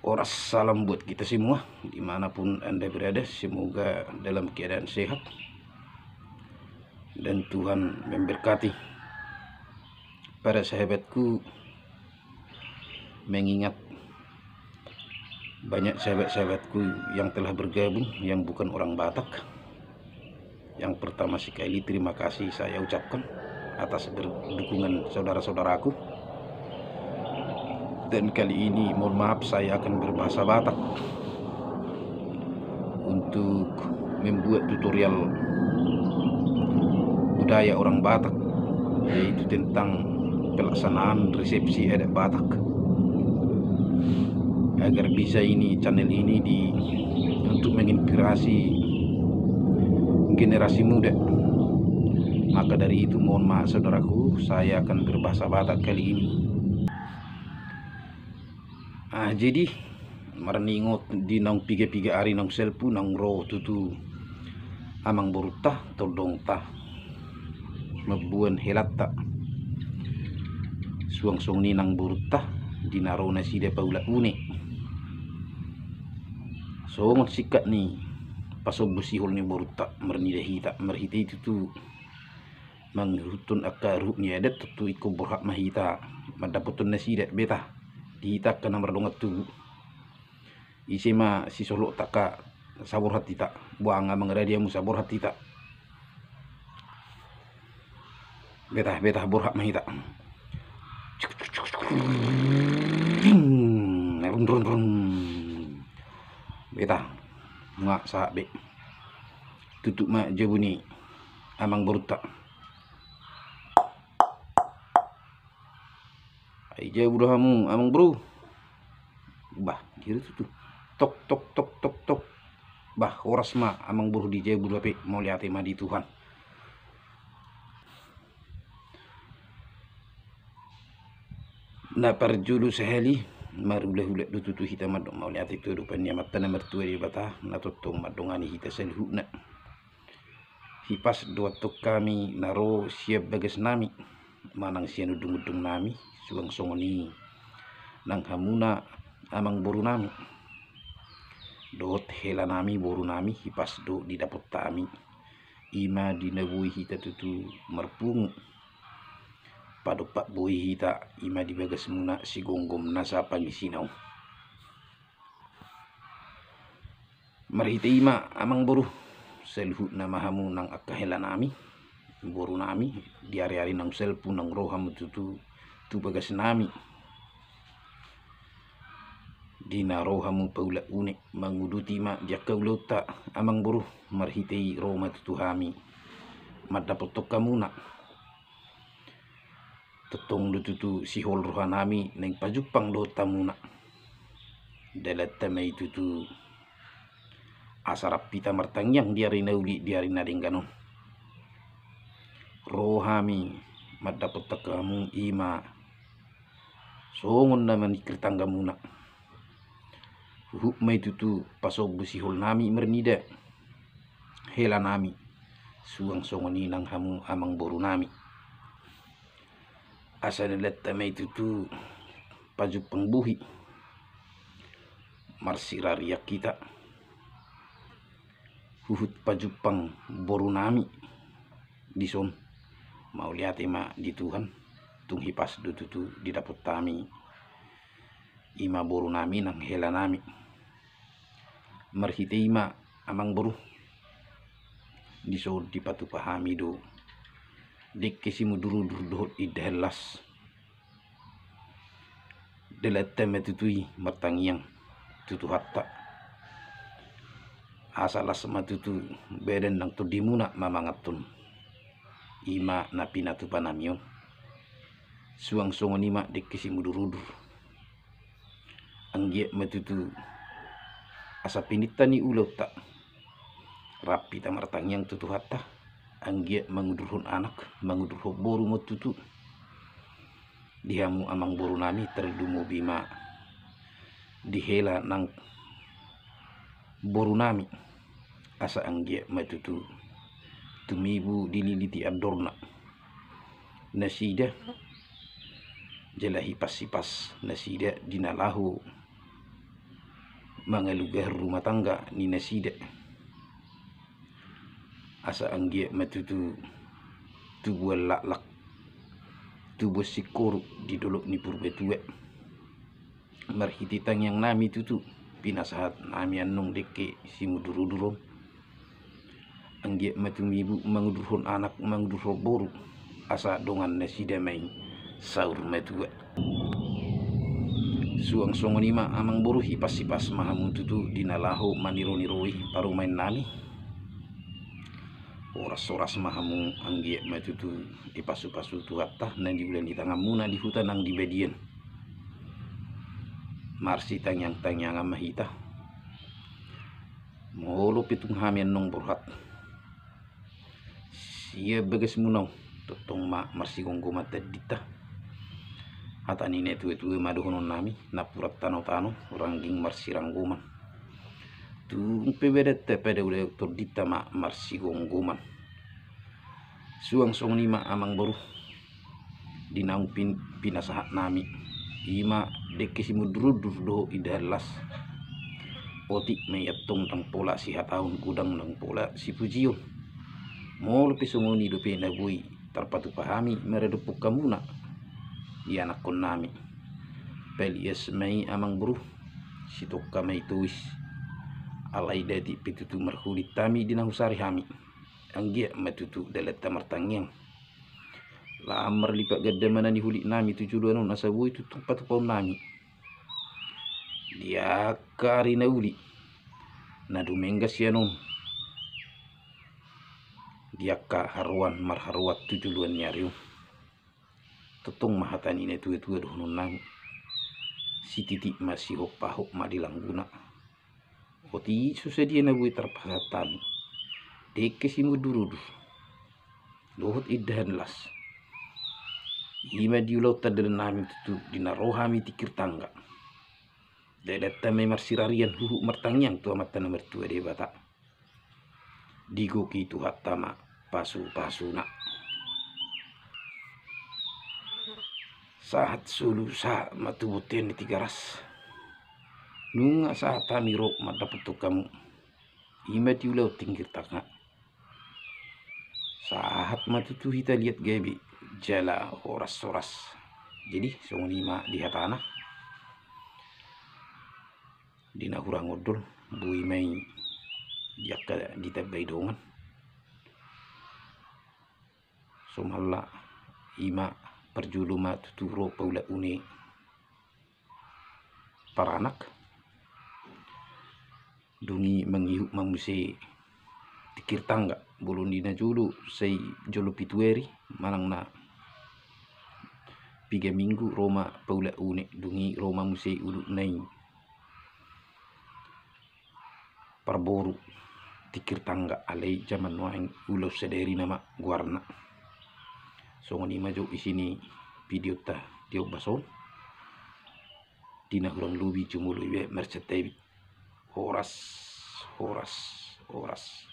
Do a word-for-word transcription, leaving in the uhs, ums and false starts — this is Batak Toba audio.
Horas, salam buat kita semua, dimanapun Anda berada, semoga dalam keadaan sehat dan Tuhan memberkati. Para sahabatku, mengingat banyak sahabat-sahabatku yang telah bergabung yang bukan orang Batak, yang pertama sekali, terima kasih saya ucapkan atas ber-, dukungan saudara-saudaraku. Dan kali ini, mohon maaf, saya akan berbahasa Batak untuk membuat tutorial budaya orang Batak, yaitu tentang pelaksanaan resepsi adat Batak. Agar bisa ini, channel ini di, untuk menginspirasi generasi muda. Maka dari itu, mohon maaf, saudaraku, saya akan berbahasa Batak kali ini. Ah, jadi, marningot di naung piga-piga ari naung salpu naung ro tutu amangborunta, tondongta, mamboan helanta. Suang songon i nang borunta, di na ro nasida paulak une. Songon singkat ni pasombu sihol ni borunta, marnida hita, marhite i tutu mangihuthon angka ruhut ni adat, tontu ingkon borhat ma hita mandapothon nasida, betah. Di hita angka na mardongan tubu, ise ma sisolhot angka, saborhat hita. Boha, nga mangaradi hamu, saborhat hita. Betah, betah, borhat ma hita. Run, run, run. Betah. Nga sahat be. Tutup ma jabu ni amangborunta. Ai jabu do hamu, amangboru? Bah, dia tutu. Tok, tok, tok, tok, tok. Bah, horas ma amangboru, di jabu do hape, mauliate ma di Tuhan. Na parjolo sahali, marhulahula do tutu hita mandok mauliate tu adopan ni Amanta na martua Debata, na tongtong mandongani hita saluhutna. Hipas do antong hami na ro sian bagas nami manang sian undung-undung nami, suang songon i nang hamuna amangboru nami dohot hela nami, boru nami, hipas do didapot hami. I ma di na boi hita tutu marpungu, padompak boi hita, i ma di bagasmuna sigomgom nasa pangisina on. Marhite i ma, amangboru, saluhutna ma hamu nang angka hela nami, boru nami, di ari-ari naung salpu naung ro hamu tutu tu bagas nami, di na ro hamu paulak une, manguduti ma di angka ulaonta, amangboru, marhite i ro ma tutu hami mandapothon hamuna. Tongtong do tutu sihol roha nami naeng pajumpang dohot hamuna. Dalanta ma i tutu asa rap hita martangiang di ari na uli, di ari na denggan on. Ro hami mandapothon hamu, i ma songon na maningkir tanggamuna. Huhut ma i tutu pasombu sihol nami marnida hela nami, suang songon i nang hamu amangboru nami. Asa dalanta ma i tutu pajumpang bohi, marsirarian hita, huhut pajumpang boru nami dison. Mauliate ma di Tuhan, tung hipas do tutu didapot hami, i ma boru nami nang hela nami. Marhite i ma, amangboru, dison dipatupa hami do dengke simudur-udur dohot indahan las. Dalanta ma tutu i martangiang tu Tuhanta, asa las ma tutu badan nang tondimuna mamangathon i ma na pinatupa nami on. Suang songon i ma dengke simudur-udur. Anggiat ma tutu asa pininta ni ulaonta, rap hita martangiang tu Tuhanta, anggiat mangudurhon anak, mangudurhon boru ma tutu di hamu amangboru nami, tarlumobi ma di hela nang boru nami, asa anggiat ma tutu tumibu dililiti andorna nasida, jala hipas-hipas nasida di na laho mangalugahon rumah tangga ni nasida. Asa anggiat ma tutu tubuan laklak, tubuan singkoru di dolok ni Purbatua. Marhite tangiang nami tutu pinasahat nami annon dengke simudurudur on. Anggiat ma tumibu mangudurhon anak, mangudurhon boru, asa dongan nasida ma i saur matua. Suang songon i ma amang boru, hipas-hipas ma hamu tutu di na laho maniro-niroi parumaen nami. Horas-horas ma hamu, anggiat ma tutu dipasupasu Tuhanta na niula ni tanganmuna di huta nang di badian. Marsitangiang-tangiangan ma hita. Molo pe tung hami annon borhat sian bagasmuna on, tongtong ma marsigomgoman tandinta. Hata ni natua-tua ma dohonon nami, napuran tano-tano, rangging marsiranggoman. Tung pe badanta padaodao tondinta ma marsigomgoman. Suang songon i ma amang boru, di naung pin-, pinasahat nami, i ma dengke simundur-undur dohot indahan las. Otik ma i antong ndang pola sihataon, godang ndang pola sipujion. Molo pe songon i dope na boi tarpatupa hami maradophon hamuna, ianakhon nami. Palias ma i amang boru, sitongka ma i tois. Alai datik pe tutu marhulit hami di na husari hami. Anggiat ma tutu dalanta martangiang. Lam marlipat ganda ma na nihulit nami tu joloan on asa boi tutu patupaon nami. Di angka ari na uli na dumenggan sian on, di angka haroan marharoan tu joloan ni ari on. Tongtong ma hata ni natua-tua dohonon nami. Sititi ma sihop-hop ma di langguna. Otik so sadia na boi tarpasahat hami. Dengke simundur-undur dohot indahan las. I ma di ulaonta dalan nami tutu di na ro hami tingkir tangga. Dalanta ma i marsirarian huhut martangiang tu Amanta na martua Debata. Digohi Tuhanta ma pasu-pasuna. Sahat solu sahat ma tu bontean ni Tigaras. Nunga sahat hami ro mandapothon hamu. I ma di ulaon tingkir tangga. Sahat ma tutu hita liat gabe jala horas-horas. Jadi songon i ma di hatana. Di na hurang ondol, boi ma i di angka ditambai dongan. Somalna i ma parjolo ma tutu ro paulak une paranak. Dung i mangihut ma muse tingkir tangga, bolon ni na jolo sai jolo pitu ari manang na piga minggu ro ma paulak une, dung i ro ma muse ulukna i parboru tingkir tangga, alai jaman nuaeng ulaon sadari nama goarna. Songon i ma jo isi ni videonta di ombas on. Di na hurang lobi jumolo iba marsantabi. Horas, horas, horas.